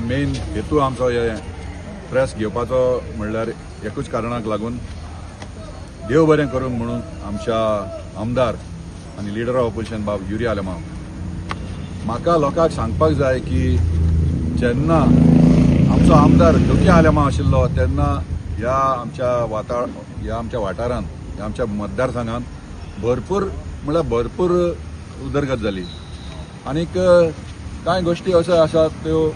Main हेतू आमचो हे प्रेस घेवपाचो म्हणल्यार एकूच कारणाक लागून, देव बरें करूं म्हणून आमच्या आमदार आनी लिडर ऑफ ऑपोजिशन बाब युरी आलेमांव. म्हाका लोकांक सांगपाक जाय की जेन्ना आमचो आमदार जोकीम आलेमांव आशिल्लो तेन्ना ह्या आमच्या वाठारांत, ह्या आमच्या मतदारसंघात भरपूर म्हणल्यार भरपूर उदरगत जाली. आनीक कांय गोश्टी अश्यो आसात त्यो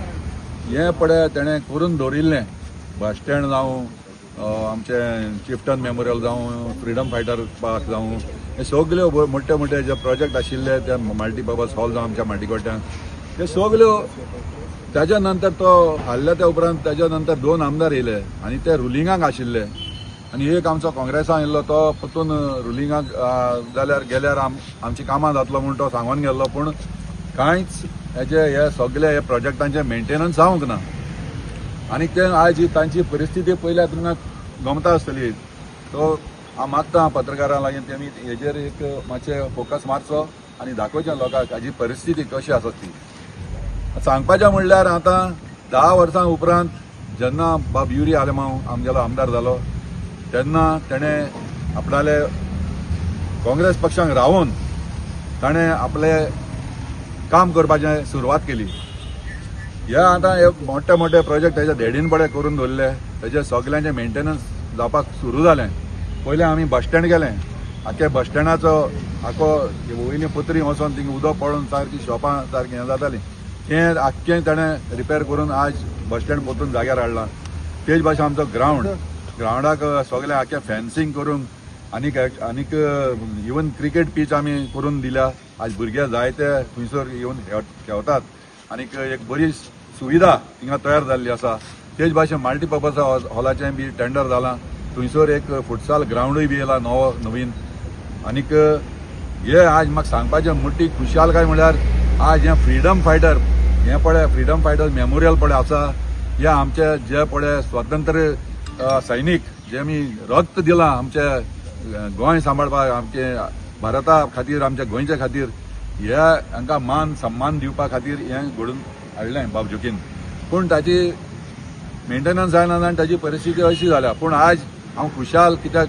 हें पळय तेणें करून दवरिल्लें. बस स्टँड जावं, आमचें चिफ्टन मेमोरियल जावं, फ्रिडम फायटर पार्क जावं, हे सगल्यो मोठे मोठे जे प्रोजेक्ट आशिल्ले ते मल्टीपर्पज हॉल जावं आमच्या माटीकोट्यान, ते सगल्यो. ताज्या नंतर तो हाडल्या त्या उपरांत ताज्या नंतर दोन आमदार येयले आनी ते रुलिंगाक आशिल्ले आनी एक आमचो काँग्रेसान येयल्लो. तो परतून रुलिंगाक जाल्यार गेल्यार आमची कामां जातलो म्हूण तो सांगून गेल्लो, पूण कांयच हेजे हे सगळे हे प्रोजेक्टांचे मेंटेनन्स जावंक ना. आनी ते आयज ही तांची परिस्थिती पळयल्यार तुमकां गमता आसतली. तो हांव मागता पत्रकारां लागीं, तेमी हेजेर एक मातशें फोकस मारचो आनी दाखोवचें लोकांक हाजी परिस्थिती कशी आसा ती. सांगपाचें म्हणल्यार आतां 10 वर्सां उपरांत जेन्ना बाब युरी आलेमांव आमगेलो आमदार जालो तेन्ना तेणें आपणाले काँग्रेस पक्षांक रावून ताणें आपले काम करपाचें सुरवात केली. हे आतां हे मोठे मोठे प्रोजेक्ट तेच्या धेडीन पडे करून दवरले. तेजे सगल्यांचे मेंटेनन्स जावपाक सुरू जालें. पयलें आमी बस स्टँड गेलें. आख्या बस स्टँडाचो आखो वयली पत्री वचोन थिंगा उदक पडून सारकी शॉपां सारकी हें जातालीं. तें आख्खें ताणें रिपेर करून आज बस स्टँड परतून जाग्यार हाडलां. तेच भाशेन आमचो ग्रावंड, ग्रावंडाक सगळें आख्खें फेन्सींग करून आनीक आनीक इवन क्रिकेट पीच आमी करून दिल्या. आज भुरगे जायते थंयसर येवन खेळतात आनीक एक बरी सुविधा थिंगा तयार जाल्ली आसा. तेच भाशेन मल्टीपर्पज हॉलाचें बी टेंडर जालां. थंयसर एक फुटसाल ग्रावंडूय बी येयला नवो नवीन. आनीक हे आज म्हाका सांगपाचें मोठी खुशालकाय म्हणल्यार आज हें फ्रिडम फायटर हें पळय, फ्रिडम फायटर मेमोरियल पळय आसा. हे आमचे जे पळय स्वतंत्र सैनीक जे आमी रक्त दिलां आमचे गोंय सांबाळपाक, आमचे भारता खातीर, आमच्या गोंयच्या खातीर, हे हांकां मान सन्मान दिवपा खातीर हें घडून हाडलें बाब जोकीन. पूण ताची मेंटेनन्स जायना आनी ताची परिस्थिती अशी जाल्या. पूण आज हांव खुशाल कित्याक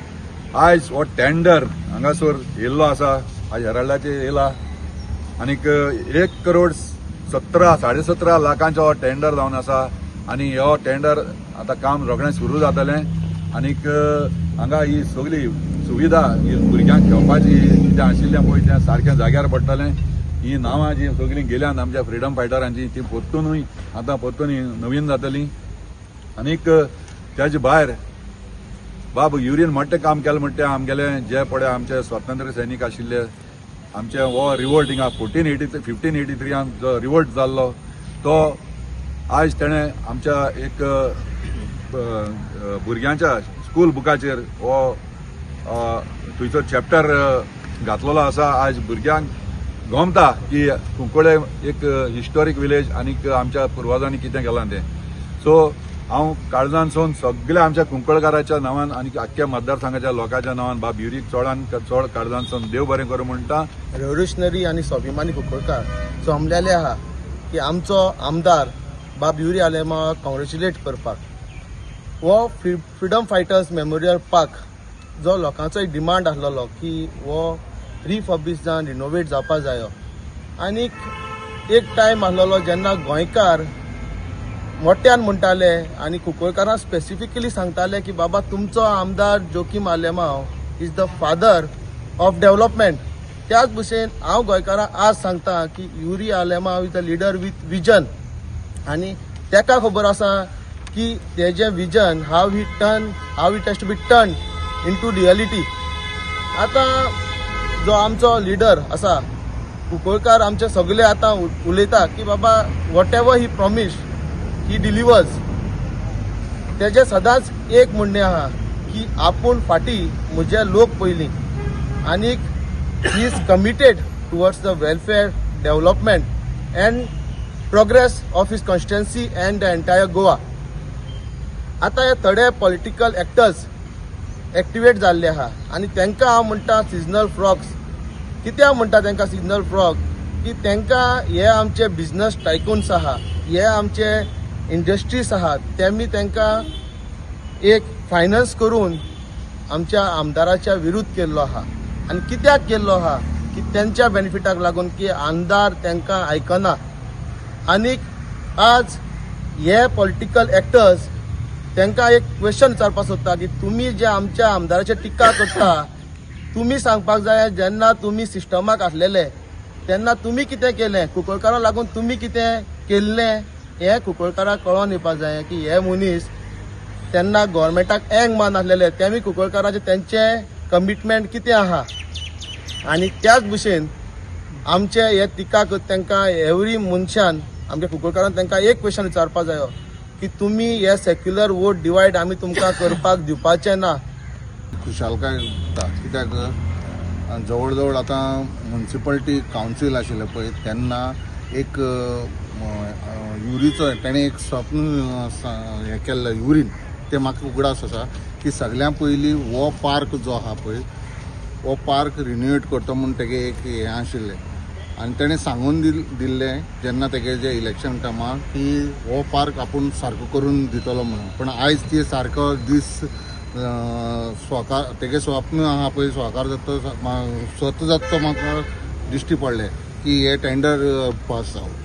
आयज हो टेंडर हांगासर येयल्लो आसा. आज हेराल्डाचेर येयला आनीक 1 करोड 17 17.5 लाखांचो हो टेंडर जावन आसा. आनी हो टेंडर आतां काम रोखडें सुरू जातलें. आनीक हांगा ही सगळी सुविधा ही भुरग्यांक खेळपाची कितें आशिल्लें पळय तें सारकें जाग्यार पडटलें. ही नांवां जी सगळीं गेल्यात आमच्या फ्रिडम फायटरांची ती परतूनय आतां परतून नवीन जातली. आनीक त्याचे भायर बाब युरीन मोठें काम केलें म्हणटा तें आमगेले जे पळय आमचे स्वातंत्र्य सैनीक आशिल्ले, आमचे हो रिवोल्ट हिंगा 1480 1583आन जो रिवोल्ट जाल्लो तो आयज तेणें आमच्या एक भुरग्यांच्या स्कूल बुकाचेर हो थंयचो चॅप्टर घातलेलो आसा. आयज भुरग्यांक गमता की कुंकळे एक हिस्टोरीक विलेज आनीक आमच्या पुर्वजांनी कितें केलां तें. सो हांव काळजानसून सगळ्या आमच्या कुंकळकाराच्या नांवान आनी आख्ख्या मतदारसंघाच्या लोकांच्या नांवान बाब युरीक चडान चड काळजानसून देव बरें करूं म्हणटा. रेव्होल्युशनरी आनी स्वाभिमानी कुंकळकार जमलेले आहा की आमचो आमदार बाब युरी आलेमाक कॉंग्रेच्युलेट करपाक. हो फ्रिडम फायटर्स मेमोरियल पार्क जो लोकांचो एक डिमांड आसलेलो की हो रिफर्बिश जावन रिनोवेट जावपा जायो. आनीक एक टायम आसलेलो जेन्ना गोंयकार मोठ्यान म्हणटाले आनी कुंकळकारां स्पेसिफिकली सांगताले की बाबा, तुमचो आमदार Joaquim Alemao is the father of development. त्याच भशेन हांव गोंयकारांक आज सांगता की Yuri Alemao is the leader with vision. आनी तेका खबर आसा की तेजें vision how it has to be turn into reality. आतां जो आमचो लिडर आसा, कुंकळकार आमचे सगळे आतां उलयता की बाबा, whatever he promise, he delivers. तेजें सदांच एक म्हणणें आहा की आपूण फाटीं, म्हजे लोक पयलीं. आनीक he is committed towards the welfare, development and progress of his constituency and the entire Goa. आतां हे थोडे पॉलिटिकल एक्टर्स एक्टिवेट जाल्ले आहा आनी तांकां हांव म्हणटा सिजनल फ्रॉग्स. कित्याक म्हणटा तांकां सिजनल फ्रॉग? की तांकां हे आमचे बिजनस टायकून्स आहा, हे आमचे इंडस्ट्रीज आहात तेमी तांकां एक फायनान्स करून आमच्या आमदाराच्या विरुद्ध केल्लो आहा. आनी कित्याक केल्लो आहा की तेंच्या बेनिफिटाक लागून की आमदार तांकां आयकना. आनीक आज हे पॉलिटिकल एक्टर्स तांकां एक क्वेश्चन विचारपाक सोदता की तुमी जे आमच्या आमदाराचेर टिका करता, तुमी सांगपाक जाय जेन्ना तुमी सिस्टमाक आसलेले तेन्ना तुमी कितें केलें, कुंकळकारांक लागून तुमी कितें केल्लें हें कुंकळकारांक कळोन येवपाक जाय की हे मनीस तेन्ना गोवोरमेंटाक एंग मान आसलेले तेमी कुंकळकाराचें तेंचें कमिटमेंट कितें आहा. आनी त्याच भशेन आमचे हे टिका तांकां एवरी मनशान आमच्या कुंकळकारान तांकां एक क्वेश्चन विचारपाक जायो की तुमी हे सेक्युलर वोट डिवायड आमी तुमकां करपाक दिवपाचे ना. खुशालकाय जाता कित्याक जवळ जवळ आतां मुन्सिपालिटी कावन्सील आशिल्लें पळय तेन्ना एक युरीचो तेणें एक स्वप्न हें केल्लें युरीन, तें म्हाका उगडास आसा की सगळ्यां पयलीं हो पार्क जो आहा पळय हो पार्क रिनोवेट करता म्हूण तेगे एक हें आशिल्लें आनी तेणें सांगून दिल्लें जेन्ना तेगे जे इलेक्शन टायमार की हो पार्क आपूण सारको करून दितलो म्हणून. पूण आयज ती सारको दीस स्वाकार तेगे स्वप्न आहा पळय स्वाकार जाता, स्वता जाता तो म्हाका दिश्टी पडलें की हे टेंडर पास जावं.